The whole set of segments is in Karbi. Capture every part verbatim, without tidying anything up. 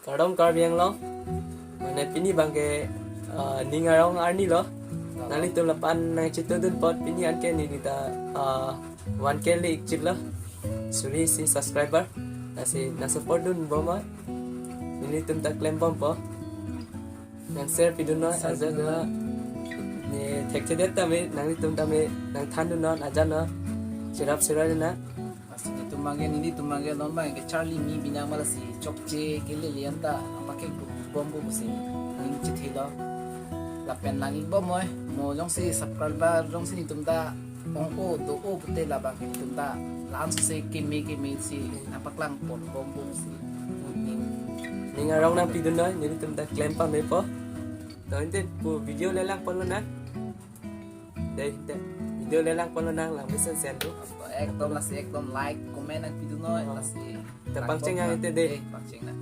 Kardom Karbi Anglong. Mane pini abangke, ah, ning arong arni lo. Nanglitum lapu-an nangchetongdun apot pini anke neli ta, ah, one K le-ik chit lo. Suri isi subscriber. Lasi nang support dunbom ma. Nelitum ta klembompo. Nang share pidun noi, ajat na. Ne thekthedet tame, nanglitum tame, nangthandun non, ajat na. Cherap cherap na. Lasi nelitum abangke, nelitum abangke, non abangke charli mi bina ma lasi chokche kelele anta, apa ke group bompo pusi ning chethe lo. Lapen lang-ikbom oi, mo jongsi subscriber, jongsi nelitum ta ong-o, do-o pute labang nelitum ta, la-an suse keme keme si, nangpaklang ponbompo pusi ning. Ning arong nangpidun noi, nelitum ta klem pamepo. To ante pu video le langponlonang. Dei, ante video le langponlonang, lang mesen sen tu. Ekdom lasi, ekdom like, comment nangpidun noi, oh, lasi. Te pangcheng nang ante dei. Eh, pangcheng nang.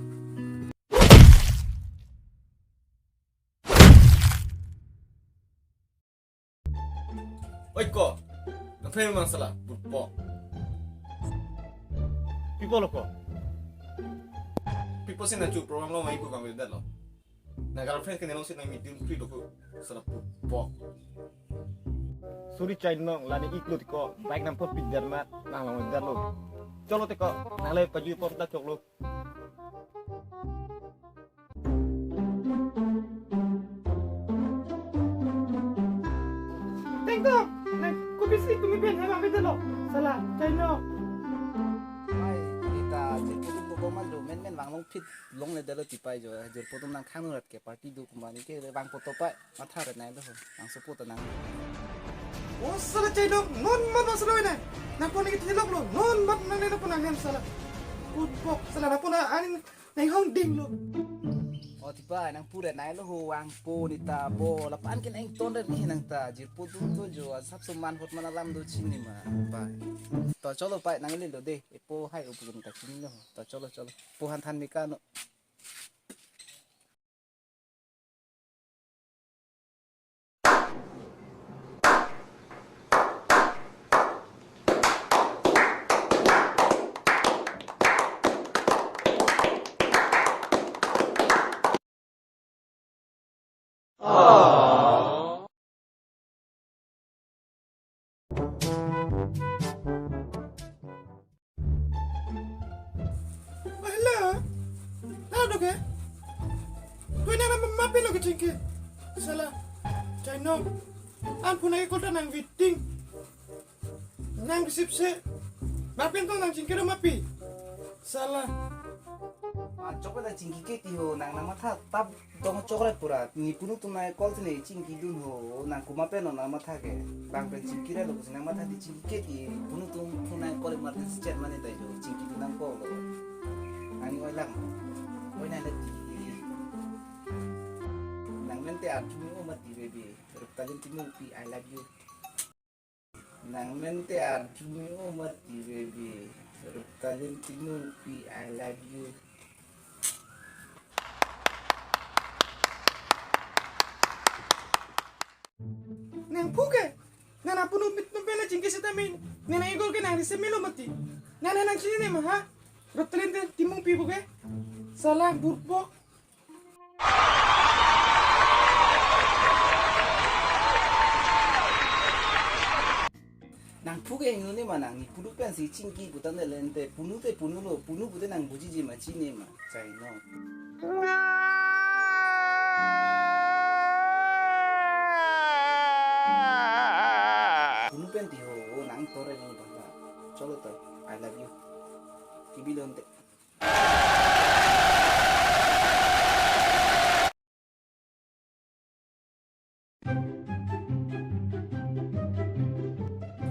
Oi ko, nang phe mang sala, burpo. Pi pulo ko. Pi pusi nangchu program lo mai ko kami det lo. Na girlfriend ke nelong si nang meeting free doko sala burpo. Suri Chainong, la ne-ik lo tiko, bike nangpo pider mat, nang long der lo. Cholo tiko, nang le paju pom ta choklo. Tengko, nang kopisi tumi pen hema bete lo. Sala, Chainong. Ai, ita jirpo atum ko mal do, menmen vanglong phit longle det lo tipai jo, jirpo atum nangkhang nang rat ke party do kumbani ke vangpo to pai, matha rat nai lo, nang support nang. O sala Chainong, non mat mas lo ne. Nangpon ke thilok lo, non mat nang ne nangpon nang nem sala. Kutpok sala nangpon ani nanghongding lo. O tipai nangpu rat nai lo ho, vangpo neta bo, lapu-an ke nangton rat ni nang ta, jirpo atum do jo, asap so man hot man alam do chinine ma, pai. To cholo pai, nang le lo dei, epo hai upu neta chinine lo ho, to cholo cholo. Po han than me kano. Hello. Hello, doke. Koi na ma pilo ke chingki. Sala. Chainong. An phone ke call ta nang waiting. Nang receive se. Bapen tong nang chingki ro ma pi. Sala. Ah, choklo nang chingki ke ti ho, nang nang matha tap dong choklo pura. Ne punu atum nang call si ne chingki dun ho. Nang komat pen non nang matha ke. Bang pen chingki ra lo si nang matha ti chingki ke ti. Punu atum phone nang call emergency chat mane tai jo. Chingki dun nang call lo. Ani oi lang. Oi nang le ti. Nang mente arju me-o mati baby. Ruptalin Timungpi, I love you. Nang mente arju me-o mati baby. Ruptalin Timungpi, I love you. Nang phu ke? Nang apunu mit num pela chingki seta min. Nang igol ke nang rise melo mati. Nang nang chinine ma ha? Ruptalin Timungpi pu ke? Sala burpo. Nang phu ke ingnine ma nang ne punu pensi chingki putang de lente punu te punu lo punu pute nang bujiji ma chine ma Chainong. Punu pen ti ho nang tore ni bangla. Cholo to, I love you. Kibi lonte.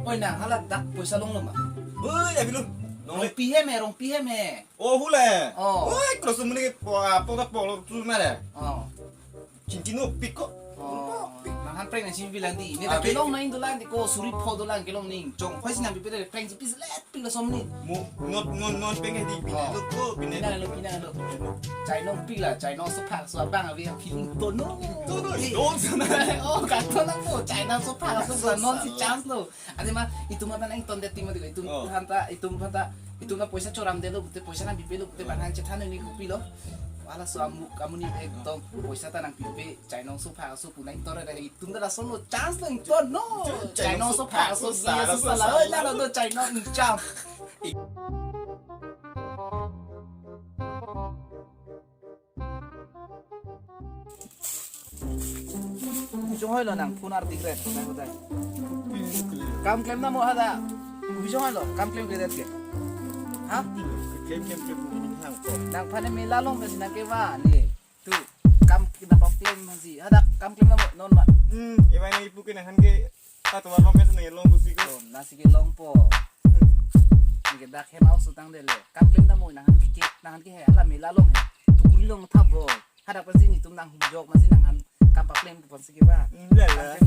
Oi nang hala dak poisa longlo ma? Oi, abilun. Nong le. Rongpi hem he, rongpi hem he. Oh, hule. Oh. Oi, cross muni ke po, po, po, tu na le. Oh. Chingki no pik ko. Oh. Nang han prank nang chini bilang di. Ini ah, tak kelong nang dolang di ko suri pho dolang kelong ning. Chong, hoi si nang bibir prank si pis let pik lo som ni. Mo, not, not, not peng di pina lo ko, pina lo, pina lo. Chainong pik la, Chainong so phak so abang abi feeling to no. To no, eh, don sana. Oh, kan to na ko, Chainong so phak so non si chance lo. Ade ma, itum ma nang ton de ting ma di ko, itum oh. Hanta, itum hanta, itum na poisa choram de lo, pute poisa nang bipe lo, pute bang han chethan ni kopi lo. Hala so amu kamuni ekdom poisa ta nangpipe, chainong so phak so punai tore re, itum ta lason lo chance lo ington no. Chainong so phak so sara so sala, oi, nalo do chainong ingcham. Hujong hoi lo nang phone ardi kret nang kodai. Kam klem namo hadak. Hujong hoi lo kam klem kret ke. Ha? Klem klem klem ini hang ko. Nangphan mela long ke nang ke ba ni. Tu kam kita pa klem hansi. Hadak kam klem namo non mat. Hmm, ibai nang ipu ke nanghan ke. Ah, tumar long ke nang long pusi ko. Oh, nasi ke longpo. Ni ke dak hem aus utang dele. Kam klem namo nanghan ke nanghan ke he hala mela long he. Tukuri long thap bo. Hadak pasi netum nanghujok masi nanghan kam pa klem pon si ke ba. Hmm, la la.